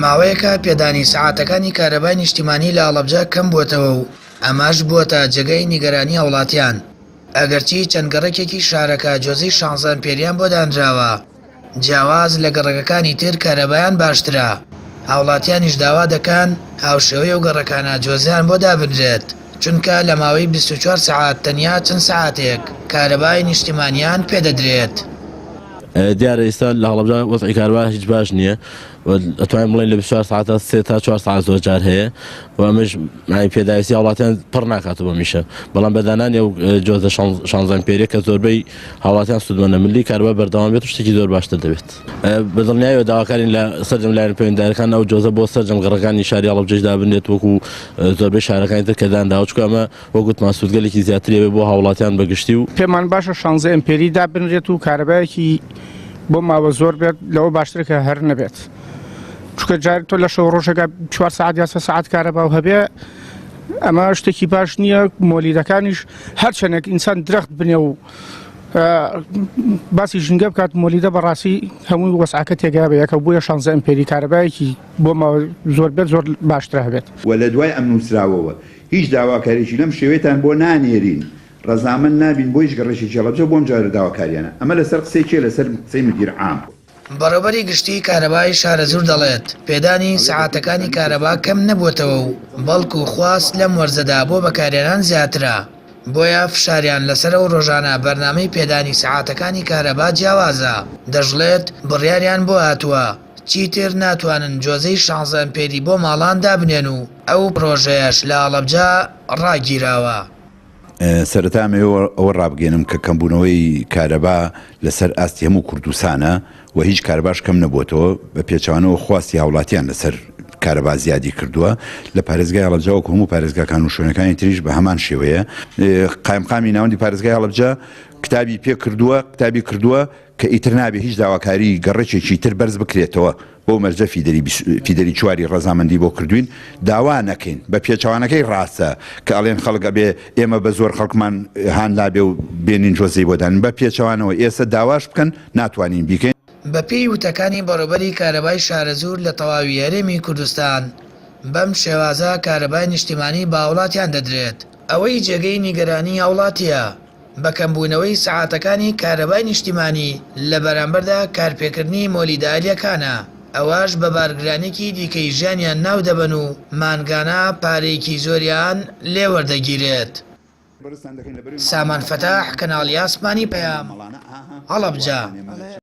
ماوەیەکە پێدانی سەعاتەکانی کارەبای نیشتیمانی لە هەڵەبجە کەمبووەتەوە و ئەمەش بووەتە جێگەی نیگەرانی هاوڵاتیان، ئەگەرچی چەند گەڕەکێکی شارەکە جۆزەی شانزە ئەمپێریان بۆ دانراوە، جیاواز لە گەڕەکەکانی تر کارەبایان باشترە، هاوڵاتیانیش داوا دەکەن هاوشێوەی ئەو گەڕەکانە جۆزەیان بۆ دابنرێت، چونکە لە ماوەی 24 سەعات تەنیا چەند سەعاتێک کارەبای نیشتیمانیان پێدەدرێت. دیارە ئیستا لە هەڵەبجە وەزعی کارەبا هیچ باش نییە و ئەتوانین بڵێین لە 24 سەعاتە سێ تا چوار سەعات زۆر جار هەیە و ئەمەش مای پێداویستی هاوڵاتیان پڕ ناکاتەوە بەم ئیشە بەڵام بە دانانی ئەو جۆزە شانزە ئەمپێریە کە زۆربەی هاوڵاتیان سوودمەندە ملی کارەبا بەردەوام بێت و شتێکی زۆر باشتر دەبێت بە دڵنیایەوە داواکارین لە سەرجەم لایەنە پەیوەندیدارەکان ئەو جۆزە بۆ سەرجەم گەڕەکانی شاری هەڵەبجەش دابنرێت وەکو زۆربەی شارەکانی تر کە دانراوە چونکە ئەمە وەک وتمان سوودگەلێکی زیاتری هەبێت بۆ هاوڵاتیان بە گشتی و. پێمان باشە شانزە ئەمپێری دابنرێت و کارەبایەکی بۆ ماوە زۆر بێت لەوە باشترە کە هەر نەبێت چونکە جار تۆ لە شەو ڕۆژێکا چوار سەعات یا سێ سەعات کارەبا و هەبێ ئەمە شتێکی باش نییە مۆلیدەکانیش هەرچەندێک ئینسان درەخت بنێ و باسی ژینگە بکات مۆلیدە بەڕاستی هەمووی وەسعەکە تێگا بە یەکە بۆیە شانزە ئەمپێری کارەبایەکی بۆ ماوە زۆر بێت زۆر باشترە هەبێت. وە لە دوای ئەم نووسراوەوە هیچ داواکاریەکی لەم شێوەیەتان بۆ نانێرین، ڕەزامەند نابین بۆ هیچ گەڕەکێکی هەڵەبجە بۆ ئەم جۆرە داواکاریانە. ئەمە لەسەر قسەی کێ؟ لەسەر قسەی مدیر عام. بەڕێوبەری گشتیی کارەبای شارەزوور دەڵێت، پێدانی سەعاتەکانی کارەبا کەم نەبووەتەوە و بەڵکو خواست لەم وەرزەدا بۆ بەکارهێنان زیاترە، بۆیە فشاریان لەسەرە و ڕۆژانە بەرنامەی پێدانی سەعاتەکانی کارەبا جیاوازە، دەشڵێت، بڕیاریان بۆ هاتووە چیتر ناتوانن جۆزەی شانزە ئەمپێری بۆ ماڵان دابنێن و ئەو پڕۆژەیەش لە هەڵەبجە ڕاگیراوە. سەرەتا ئەمەوێ ئەوە ڕابگەیەنم کە کەمبوونەوەی کارەبا لەسەر ئاستی هەموو کوردستانە و هیچ کارەباش کەم نەبووەتەوە، بە پێچەوانەوە خواستی هاوڵاتیان لەسەر کارەبا زیادی کردووە لە پارێزگای هەڵەبجە وەکو هەموو پارێزگاکان و شوێنەکانی تریش بە هەمان شێوەیە. قایمقامی ناوەندی پارێزگای هەڵەبجە کتابی پێ کردووە کتابی کردووە کە ئیتر نابێ هیچ داواکاری گەڕەکێکی تر بەرز بکرێتەوە بەو مەرجە فیدەری فیدەری چواری ڕەزامەندی بۆ کردوین داوا نەکەین بە پێچەوانەکەی ڕاستە کە ئەڵێن خەڵک ئەبێ ئێمە بە زۆر خەڵکمان هان لابێ و بێنین جۆزەی بۆ دانین بە پێچەوانەوە ئێسە داواش بکەن ناتوانین بیکەین. بە پێی وتەکانی بەڕێوبەری کارەبای شارەزوور لە تەواوی هەرێمی کوردستان بەم شێوازە کارەبای نیشتیمانی بە هاوڵاتیان دەدرێت، ئەوەی جێگەی نیگەرانی هاوڵاتیە بە کەمبوونەوەی سەعاتەکانی کارەبای نیشتیمانی لە بەرامبەردا کارپێکردنی مۆلیدە ئالیەکانە، ئەوەش بە بارگرانیەکی دیکەی ژیانیان ناودەبەن و مانگانە پارەیەکی زۆریان لێوەردەگیرێت. سامان فەتاح، کەناڵی ئاسمانی پەیام، هەڵەبجە.